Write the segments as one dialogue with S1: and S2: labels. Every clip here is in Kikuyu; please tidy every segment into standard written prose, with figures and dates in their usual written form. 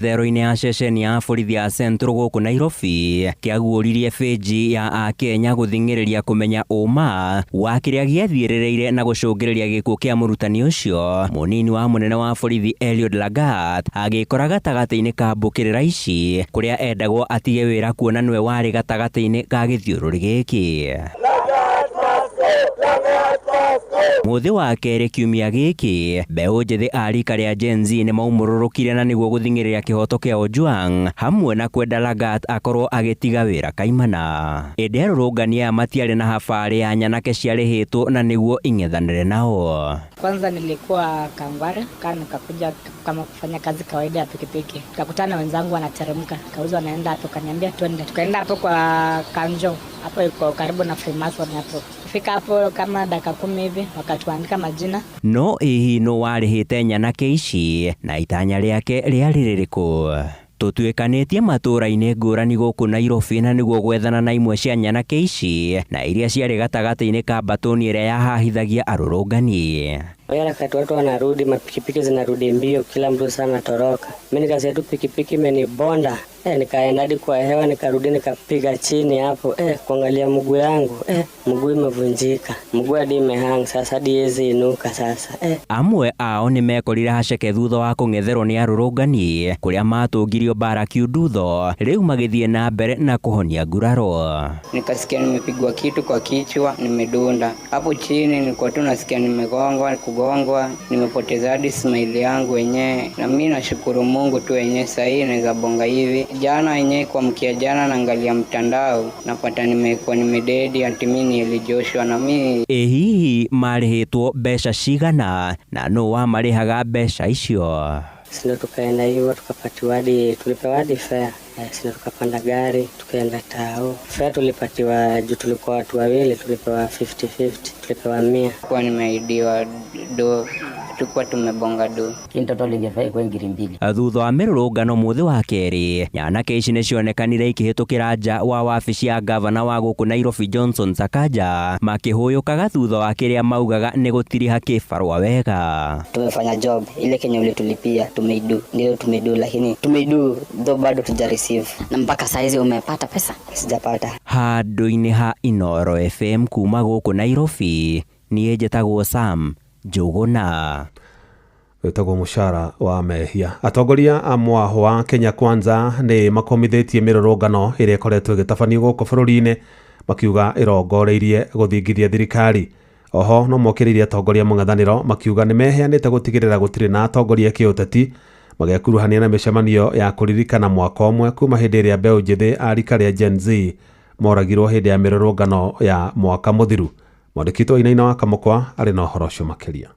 S1: Thero-inĩ ya ceceni ya borithi ya Central gũkũ Nairobi kĩaguũririe bĩnji ya Akenya gũthing'ĩrĩria kũmenya ũma wa kĩrĩa gĩathiĩrĩrĩire na gũcũngĩrĩria gĩkuũ kĩa mũrutani ũcio. Mũnini wa mũnene wa borithi Eliud Lagat agĩkora gatagatĩ-inĩ ka mbũkĩrĩra ici kũrĩa endagwo atige wĩra kuona nĩwe warĩ gatagatĩ-inĩ ga gĩthiũrũrĩ gĩkĩ. Mũthĩ wa kerĩ kiumia gĩkĩ, mbeũ njĩthĩ a rika rĩa Gen Z nĩ maumũrũrũkire na nĩguo gũthing'ĩrĩria kĩhoto kĩa Ojwang hamwe na kwenda Lagat akorwo agĩtiga wĩra kaimana. Ĩndĩ arũrũngani aya matiarĩ na habarĩ ya nyanake ciarĩhĩtwo na nĩguo ing'ethanĩre nao.
S2: Kwanza nilikuwa Kangware, kaa nikakuja kama kufanya kazi kawaida ya pikipiki, tukakutana na wenzangu wanateremka, kauza wanaenda hapo, kaniambia twende, tukaenda hapo kwa Kanjo, hapo iko karibu na Freemason hapo. Fika hapo kama dakika 10 hivi, wakatuandika majina.
S1: No ĩ hihi nũ warĩhĩte nyanake ici na itanya rĩake rĩarĩ rĩrĩkũ? Tũtuĩkanĩtie matũũra-inĩ ngũrani gũkũ Nairobi na nĩguo gwethana na imwe cia nyanake ici na iria ciarĩ gatagatĩ-inĩ ka mbatũni ĩrĩa yahahithagia arũrũngani.
S3: Wakati watu wanarudi, mapikipiki zinarudi mbio, kila mtu sana toroka. Mimi nikasikia tu pikipiki imenibonda. Nikaenda hadi kwa hewa, nikarudi nikapiga chini hapo. Kuangalia mguu yangu, mguu imevunjika. Mguu hadi imehang sasa, hadi haiwezi inuka sasa.
S1: Amwe ao nĩ mekorire haceke thutha wa kũng'etherwo nĩ arũrũngani kũrĩa matũngirio mbara kiundutho, rĩu magĩthiĩ na mbere na kũhonia nguraro.
S4: Nikasikia nimepigwa kitu kwa kichwa, nimedunda hapo chini, nilikuwa tu nasikia nimegongwa, kugongwa, nimepoteza hadi smile yangu wenyewe. Na mimi nashukuru Mungu tu wenyewe, sasa hii naweza bonga hivi. Jana yenyewe kuamkia jana naangalia mtandao napata nimekuwa nimededi, ati mimi ni Eli Joshua na mimi.
S1: Ĩ hihi marĩhĩtwo mbeca cigana na nũ wamarĩhaga mbeca icio?
S3: Sio tukaenda hivyo tukapatiwa hadi, tulipewa hadi fare. Sio tukapanda gari tukaenda tao. Fare tulipatiwa juu tulikuwa watu wawili, tulipewa 50-50, tulipewa 100.
S4: Kwa nimeahidiwa do, tulikuwa tumebonga do.
S5: Kinto lingefai kwa ngiri mbili.
S1: Thutha wa mĩrũrũngano mũthĩ wa kerĩ, nyanake ici nĩcionekanire ikĩhĩtũkĩra nja wa wabici ya gavana wa gũkũ Nairobi Johnson Sakaja, makĩhũyũkaga thutha wa kĩrĩa maugaga nĩ gũtiriha kĩbarũa wega.
S5: Tumefanya job ile Kenya ulitulipia, tumeidu, ndio tumeidu, lakini tumeidu though bado tuja receive.
S6: Na mpaka saizi umepata pesa?
S5: Sijapata.
S1: Handũ-inĩ ha Inooro FM kuma gũkũ Nairobi, niĩ njĩtagwo Sam Njũgũna.
S7: Wĩtagwo mũcara wa mehia. Atongoria a mwaho wa Kenya Kwanza nĩ makomithĩtie mĩrũrũngano ĩrĩa ĩkoretwo ĩgĩtabanio gũkũ bũrũri-inĩ, makiuga ĩrongoreirie gũthingithia thirikari. Oho no mokĩrĩirie atongoria mũng'ethanĩro makiuga nĩ meheanĩte gũtigĩrĩra gũtirĩ na atongoria kĩũteti magekuruhania na mĩcemanio ya kũririkana mwaka ũmwe kuma hĩndĩ ĩrĩa mbeũ njĩthĩ a rika rĩa Gen Z moragirwo hĩndĩ ya mĩrũrũngano ya mwaka mũthiru. Mwandĩki witũ Wainaina wa Kamũkwa arĩ na ũhoro ũcio makĩria.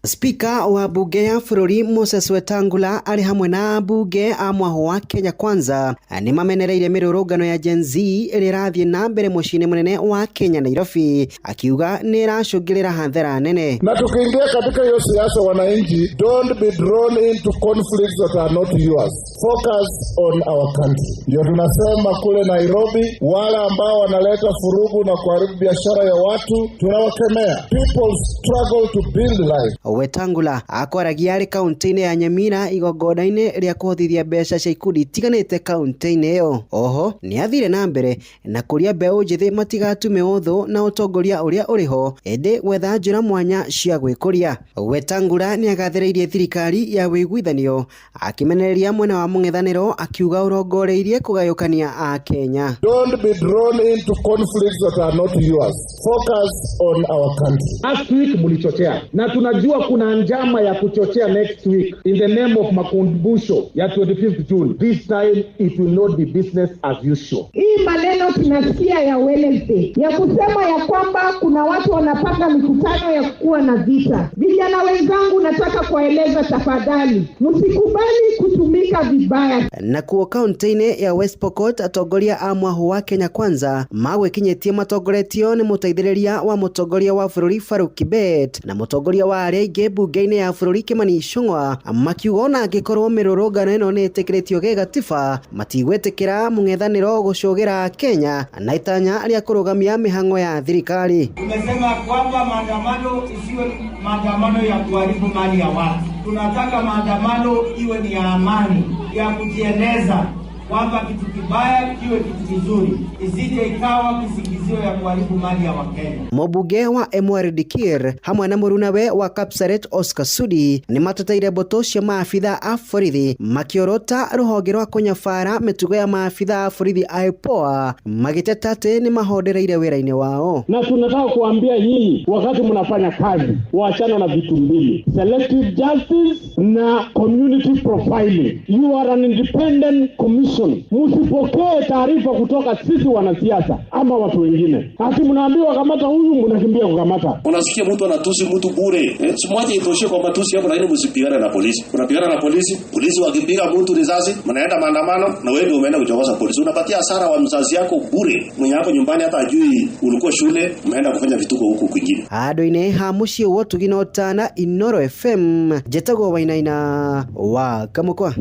S7: Spika wa bunge ya bũrũri Moses Wetangula arĩ hamwe na ambunge a mwaho wa Kenya Kwanza nĩ mamenereire mĩrũrũngano ya Gen Z ĩrĩa ĩrathiĩ na mbere mũciĩ-inĩ mũnene wa Kenya Nairobi, akiuga nĩ ĩracũngĩrĩra hathara nene.
S8: Na tukiingia katika hiyo siasa, wananchi, don't be drawn into conflicts that are not yours. Focus on our country. Ndio tunasema kule Nairobi, wale ambao wanaleta furugu na kuharibu biashara ya watu tunawakemea. People struggle to build life.
S7: Wetangula akwaragia arĩ kaunti-inĩ ya Nyamira igongona-inĩ rĩa kũhotithia mbeca cia ikundi itiganĩte kaunti-inĩ ĩyo. Oho nĩ athire na mbere na kũria mbeũ njĩthĩ matigatume ũthũ na ũtongoria ũrĩa ũrĩho, ĩndĩ gwetha njĩra mwanya cia gwĩkũria. Wetangula nĩ agathĩrĩirie thirikari ya ũiguithanio akĩmenereria mwena wa mũng'ethanĩro akiuga ũrongoreirie kũgayũkania Akenya.
S8: Don't be drawn into conflicts that are not yours. Focus on our country.
S9: Last week mlichochea, na tunajua kuna njama ya kuchochea next week in the name of makumbusho ya 25th June. This time it will not be business as usual.
S10: Hii maneno tunasikia ya Wednesday ya kusema ya kwamba kuna watu wanapanga mikutano ya kuwa na vita. Vijana wenzangu, nataka kuwaeleza tafadhali, msikubali kutumika vibaya.
S7: Nakuo kaunti-inĩ ya West Pokot atongoria a mwaho wa Kenya Kwanza magwĩkinyĩtie matongoretio nĩ mũteithĩrĩria wa mũtongoria wa bũrũri Farouk Kibet na mũtongoria wa arĩa aingĩ mbunge-inĩ ya bũrũri Kimani Ichung'wa, makiuga ona angĩkorwo mĩrũrũngano ĩno nĩ ĩtĩkĩrĩtio gĩgatiba, matigwĩtĩkĩra mũng'ethanĩro gũcũgĩra Kenya na itanya rĩa kũrũgamia mĩhang'o ya thirikari.
S11: Tumesema kwamba maandamano isiwe maandamano ya kuharibu mali ya watu. Tunataka maandamano iwe ni ya amani, ya kujieleza kwamba kitu kibaya kiwe kitu kizuri, isije ikawa kisingizio ya kuharibu mali ya Wakenya.
S12: Mũmbunge wa Emwarid Dikirr hamwe na mũrunawe wa Kapsaret Oscar Sudi nĩ mateteire mbũtũ cia maabitha a borithi makĩorota rũhonge rwa kũnyabara mĩtugo ya maabitha a borithi a IPOA magĩteta atĩ nĩ mahondereire wĩra-inĩ wao.
S9: Na tunataka kuambia nyinyi, wakati mnafanya kazi, waachana na vitu mbili, selective justice na community profiling. You are an independent commission. Msipokee taarifa kutoka sisi wanasiasa ama watu wengine. Ati mnaambiwa kamata huyu, mnakimbia kukamata.
S13: Unasikia mtu anatusi mtu bure. Simwache itoshie kwa matusi hapo, lakini msipigane na polisi. Unapigana na polisi, polisi wakipiga mtu risasi, mnaenda maandamano na wewe ndio umeenda kuchokoza polisi. Unapatia hasara wa mzazi yako bure. Mwenye hapo nyumbani hata ajui ulikuwa shule, umeenda kufanya vituko huku kwingine.
S12: Handũ-inĩ ha mũciĩ wa ũtugi na ũtana, Inooro FM, njĩtagwo Wainaina wa Kamũkwa.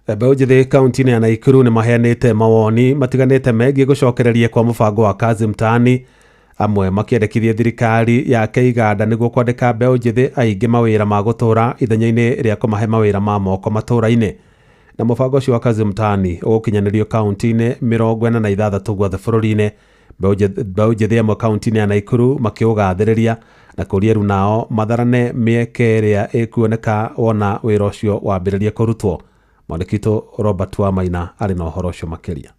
S7: Mbeũ njĩthĩ kaunti-inĩ ya Naikuru nĩ maheanĩte mawoni matiganĩte megiĩ gũcokereria kwa mũbango wa Kazi Mtaani, amwe makĩendekithia thirikari ya Kĩiganda nĩguo kwandĩka mbeũ njĩthĩ aingĩ mawĩra ma gũtũũra ithenya-inĩ rĩa kũmahe mawĩra ma moko matũũra-inĩ. Na mũbango ũcio wa Kazi Mtaani ũgũkinyanĩrio kaunti-inĩ 46 guothe bũrũri-inĩ. Mbeũ njĩthĩ amwe kaunti-inĩ ya Naikuru makĩũgathĩrĩria na kũria rĩu nao matharane mĩeke ĩrĩa ĩkuoneka wona wĩra ũcio wambĩrĩria kũrutwo. Mwandĩki witũ Robert Wamaina arĩ na ũhoro ũcio makĩria.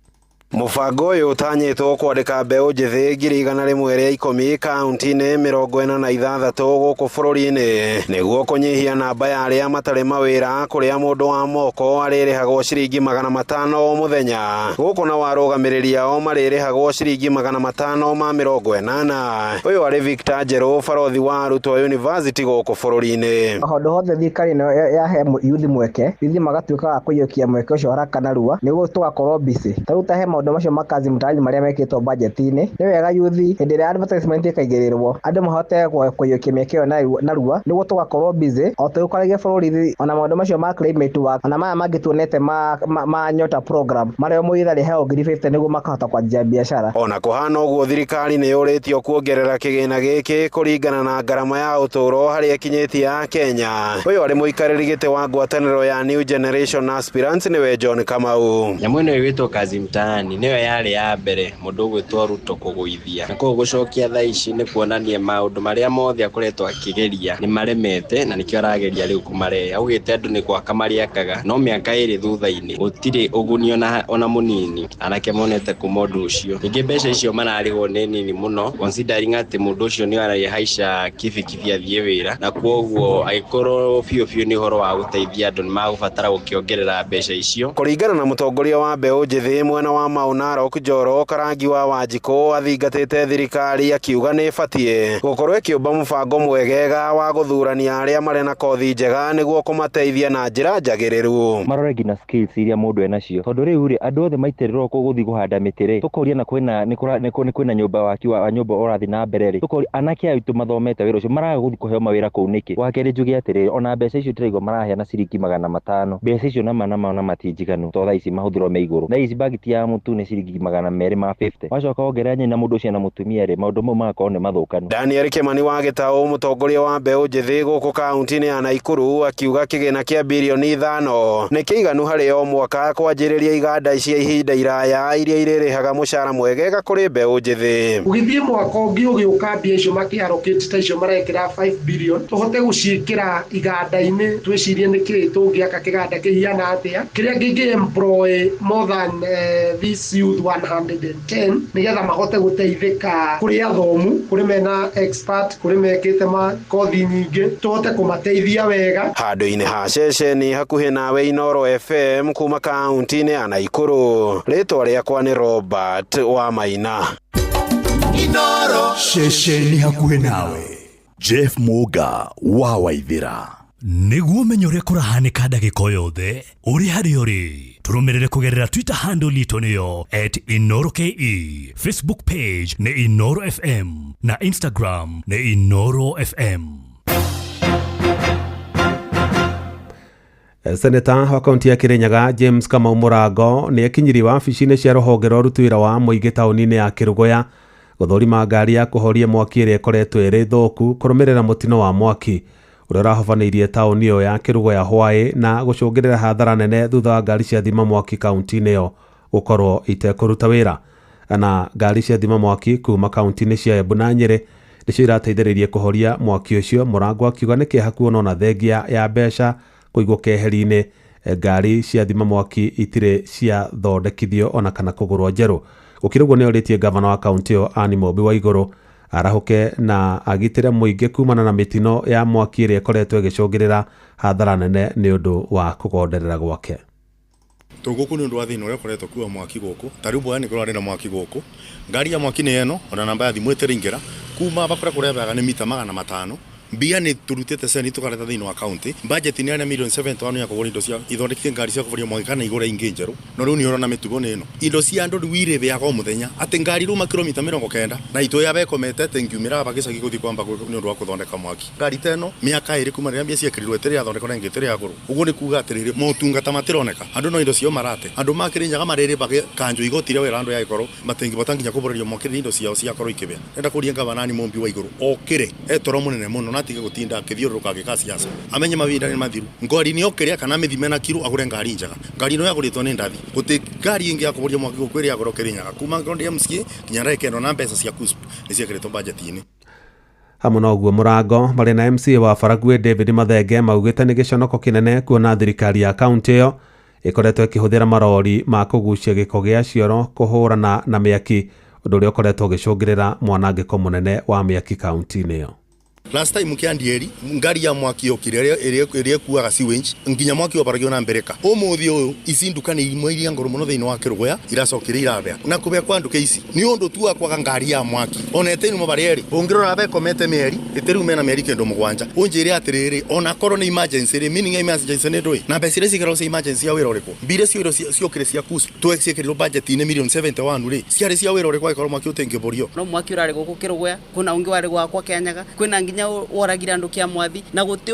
S14: Mũbango ũyũ ũtanyĩtwo kwandĩka mbeũ njĩthĩ 110,000 kaunti-inĩ 46 gũkũ bũrũri-inĩ nĩguo kũnyihia namba ya arĩa matarĩ mawĩra, kũrĩa mũndũ wa moko arĩrĩhagwo ciringi 500 o mũthenya, gũkũ na warũgamĩrĩri ao marĩrĩhagwo ciringi 580. Ũyũ arĩ Victor Njerũ, barothi wa arutwo university gũkũ bũrũri-inĩ.
S15: Handũ hothe thirikari ĩno yahe yuthi mweke, yuthi magatuĩka a kũiyũkia mweke ũcio haraka narua nĩguo tũgakorwo busy. Ta rĩu ta he maũndũ macio ma Kazi Mtaani marĩa mekĩtwo budget-inĩ, nĩ wega yuthi hĩndĩ ĩrĩa advertisement ĩkaigĩrĩrwo andũ mahote kũiyũkia mĩeke ĩyo narua nĩguo tũgakorwo busy o tũgĩkoragia bũrũri, ona maũndũ macio ma climate work ona maya mangĩ tuonete ma Nyota program marĩa mũyuthi arĩheagwo 50,000 nĩguo makahota kwanjia biacara.
S14: Ona kũhana ũguo, thirikari nĩ yũrĩtio kuongerera kĩgĩna gĩkĩ kũringana na ngarama ya ũtũũro harĩa ĩkinyĩtie ya Kenya. Ũyũ arĩ mũikarĩri gĩtĩ wa ngwatanĩro ya New Generation Aspirants nĩwe John Kamau.
S16: Nyamũ ĩno ĩgwĩtwo Kazi Mtaani nĩyo yarĩ ya mbere mũndũ ũgwĩtwo Ruto kũgũithia, na koguo gũcokia thaa ici nĩ kuonania maũndũ marĩa mothe akoretwo akĩgeria nĩ maremete, na nĩkĩo arageria rĩu kũmarehe. Augĩte andũ nĩ gwaka marĩakaga, no mĩaka 2 thutha-inĩ gũtirĩ ũguni ona mũnini anake monete kuma ũndũ ũcio. Ningĩ mbeca icio mararĩhwo nĩ nini mũno considering atĩ mũndũ ũcio nĩ arahaica kibikibi athiĩ wĩra, na koguo angĩkorwo biũ biũ nĩ ũhoro wa gũteithia andũ nĩ magũbatara gũkĩongerera mbeca icio.
S14: Kũringana na mũtongoria wa mbeũ njĩthĩ mwena wa Mau Narok Njoro Karangi wa Wanjikũ athingatĩte thirikari akiuga nĩ ĩbatiĩ gũkorwo ĩkĩũmba mũbango mwegega wa gũthurania arĩa marĩ na kothi njega nĩguo kũmateithia na njĩra njagĩrĩru.
S17: Marore nginya skills iria mũndũ enacio, tondũ rĩu rĩ andũ othe maitĩrĩrwo gũthiĩ kũhanda mĩtĩ rĩ, tũkoria na kwĩna nĩ kwĩna nyũmba waki wa nyũmba ũrathiĩ na mbere rĩ, tũkoria anake aya aitũ mathomete wĩra ũcio maraga gũthiĩ kũheo mawĩra kũu nĩkĩ? Wa kerĩ njuge atĩrĩrĩ, ona mbeca icio ndĩraigua maraheana ciringi 500, mbeca icio nama nama ti njiganu, tondũ thaa ici mahũthĩro me igũrũ. Thaa ici bagiti ya mũtu nĩ ciringi 250, wacoka wongerera nyina mũndũ ũcio na mũtumia rĩ, maũndũ mau magakorwo nĩ mathũkanu.
S14: Daniel Kimani wa Gĩtaũ, mũtongoria wa mbeũ njĩthĩ gũkũ kaunti-inĩ ya Naikuru, akiuga kĩgĩna kĩa birioni 5 nĩ kĩiganu harĩ o mwaka kwanjĩrĩria iganda cia ihinda iraya iria irĩrĩhaga mũcara mwegega kũrĩ mbeũ njĩthĩ.
S18: Ũgĩthiĩ mwaka ũngĩ ũgĩũka mbia icio makĩallocate ta icio marekĩra 5 billion tũhote gũciĩkĩra iganda-inĩ, twĩcirie nĩkĩĩ tũngĩaka kĩganda kĩhiana atĩa kĩrĩa kĩngĩ employ more than this youth 110 nĩgetha mahote gũteithĩka kũrĩ athomu, kũrĩ mena expert, kũrĩ mekĩte makothi nyingĩ, tũhote kũmateithia wega.
S14: Handũ-inĩ ha ceceni hakuhĩ nawe Inooro FM kuma kaunti-inĩ ya Naikuru, rĩtwa rĩakwa nĩ Robert Wamaina.
S19: Inooro ceceni hakuhĩ nawe. Jeff Muga wa Waithira.
S20: Nĩguo ũmenye ũrĩa kũrahanĩka ndagĩka o yothe ũrĩ harĩa ũrĩ, tũrũmĩrĩre kũgerera Twitter handle itũ nĩyo @InooroKE, Facebook page nĩ Inooro FM na Instagram nĩ Inooro FM.
S7: Seneta wa kaunti ya Kirinyaga James Kamau Mũrango nĩ akinyirie wabici-inĩ cia rũhonge rwa ũruti wĩra wa mũingĩ taũni-inĩ ya Kĩrũgũya gũthũrima ngari ya kũhoria mwaki ĩrĩa ĩkoretwo ĩrĩ thũku kũrũmĩrĩra mũtino wa mwaki Ũrĩa ũrahobanĩirie taũni ĩyo ya Kĩrũgũya hwaĩ na gũcũngĩrĩra hathara nene thutha wa ngari cia thima mwaki kaunti-inĩ ĩyo gũkorwo itekũruta wĩra. Na ngari cia thima mwaki kuma kaunti-inĩ cia Embu na Nyĩrĩ nĩcio irateithĩrĩirie kũhoria mwaki ũcio. Mũrango akiuga nĩ kĩeha kuona ona thengia ya mbeca kũigwo keheri-inĩ ngari cia thima mwaki itirĩ ciathondekithio ona kana kũgũrwo njerũ. Gũkĩrĩ ũguo nĩorĩtie ngavana wa kaunti ĩyo Anne Mumbi Waigũrũ arahũke na agitĩre mũingĩ kumana na mĩtino ya mwaki ĩrĩa ĩkoretwo ĩgĩcũngĩrĩra hathara nene nĩ ũndũ wa kũgonderera gwake.
S21: Tũgũkũ nĩ ũndũ wa thĩna ũrĩa ũkoretwo kuo mwaki gũkũ ta rĩu bwana nĩ kũrarĩ na mwaki gũkũ ngari ya mwaki nĩ ĩno ona namba ya thimũ ĩtĩrĩingĩra kuma aba kũrĩa kũrebeaga nĩ mita 500 mbia nĩ tũrutĩte ceni tũkareta thĩinĩ wa county budget nĩ ya milioni 71 ya kũgũra indo cia ithondekithie ngari cia kũboria mwaki kana igũre ingĩ njerũ no rĩu nĩ ũrona mĩtugo nĩ ĩno indo cia andũ rĩu irĩbĩaga o mũthenya atĩ ngari rĩu makilomita 90 na itũ yabekomete atĩ ngiumĩra aba gĩcagi gũthiĩ kwamba nĩ ũndũ wa kũthondeka mwaki ngari ta ĩno mĩaka ĩrĩ kuma rĩrĩa mbia ciekĩrirwo ĩtĩrĩ yathondekwo na ĩngĩ ĩtĩrĩ yagũrwo ũguo nĩ kuga atĩrĩrĩ motungata matironeka andũ no indo ciao marate andũ makĩrĩ nyaga marĩrĩbaga kanjũ igoti rĩa wĩra andũ yagĩkorwo matingĩbota nginya kũborerio mwaki rĩrĩa indo ciao ciakorwo ikĩbĩa ndenda kũria ngavana Anne Mumbi Waigũrũ okĩre etoro mũnene mũno na atige gũtinda akĩthiũrũrũka agĩka siasa amenye mahinda nĩ mathiru ngari nĩ okĩre kana mĩthime na kiro agũre ngari njega ngari ĩno yagũrĩtwo nĩ ndathi gũtĩ ngari ĩngĩ ya kũboria mwaki gũkũ ĩrĩa yagũrwo Kĩrĩnyaga kuma ground MCA nginya Rekendo na mbeca cia KUSP nĩ ciekĩrĩtwo budget-inĩ.
S7: Hamwe na ũguo Mũrango marĩ na MCA wa Baragwe David Mathenge maugĩte nĩ gĩconoko kĩnene kuona thirikari ya kaunti ĩyo ĩkoretwo ĩkĩhũthĩra marori ma kũgucia gĩko gĩa cioro kũhũrana na mĩaki ũndũ ũrĩa ũkoretwo ũgĩcũngĩrĩra mwanangĩko mũnene wa mĩaki kaunti-inĩ ĩyo.
S21: Last time kiandieri ngari ya mwaki yokire ĩrĩa ĩkuaga sewage nginya mwaki wabaragio na mbereka ũmũthĩ ũyũ ici nduka nĩ imwe iria ngũrũ mũno thĩinĩ wa Kĩrũgũya iracokire irabea na kũbea kwa nduka ici nĩ ũndũ tu wa kwaga ngari ya mwaki ona ĩtĩnu mabarĩ erĩ ũngĩrora bekomete mĩeri ĩtĩrĩu mena mĩeri kĩndũ 7 ũnjĩre atĩrĩrĩ ona korwo nĩ emergency rĩ meaning emergency nĩ ndũĩ na mbeca iria ciĩkĩragwo cia emergency ya wĩra ũrĩkũ mbire cio ciokire cia KUSP tweciĩkĩrirwo budget-inĩ milioni 71 rĩ ciarĩ cia wĩra ũrĩkũ angĩkorwo mwaki ũtĩngĩborio
S22: no mwaki ũrarĩ gũkũ Kĩrũgũya kwĩna ũngĩ warĩ gwakwa Kĩanyaga kwĩna nginya woragira andu kia mwathi na guti